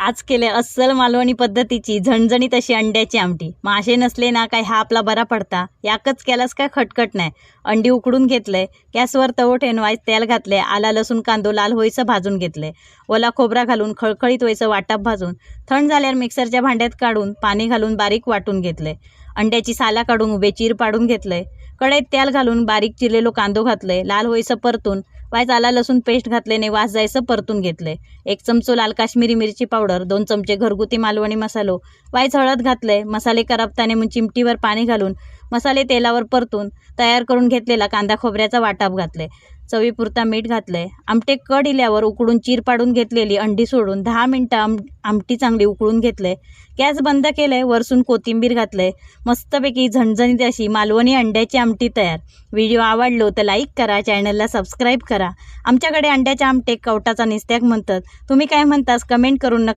आज केले अस्सल मालवणी पद्धतीची झणझणीत अशी अंड्याची आमटी. मासे नसले ना काय हा आपला बरा पडता. याकच केलास काय खटखट नाही. अंडी उकडून घेतले, गॅसवर तवो ठेवून तेल घातले, आला लसूण कांदो लाल होईसं भाजून घेतले, ओला खोबरा घालून खळखळीत व्हायचं वाटाप भाजून थंड झाल्यावर मिक्सरच्या भांड्यात काढून पाणी घालून बारीक वाटून घेतले. अंड्याची साला काढून उभे चीर पाडून घेतले. कढईत तेल घालून बारीक चिरलेलो कांदो घातले, लाल होईसं परतून वायच आला लसूण पेस्ट घातल्याने वास जायचं परतून घेतले. 1 चमचो लाल काश्मीरी मिरची पावडर, 2 चमचे घरगुती मालवणी मसालो, वायच हळद घातले. मसाले करपताना मग चिमटीवर पाणी घालून मसाले तेलावर परतून तयार करून घेतलेला कांदा खोबऱ्याचा वाटाप घातले. चवीपुरता मीठ घातले. आमटे कड इल्यावर उकडून चीर पाडून घेतलेली अंडी सोडून 10 मिनटं आमटी चांगली उकळून घेतले. गॅस बंद केले, वरसून कोथिंबीर घातले. मस्तपैकी झणझणीत अशी मालवणी अंड्याची आमटी तयार. व्हिडिओ आवडलो तर लाईक करा, चॅनलला सबस्क्राईब करा. आमच्याकडे अंड्याच्या आमटेक कवटाचा निस्त्याक म्हणतात. तुम्ही काय म्हणतास कमेंट करून नक्की.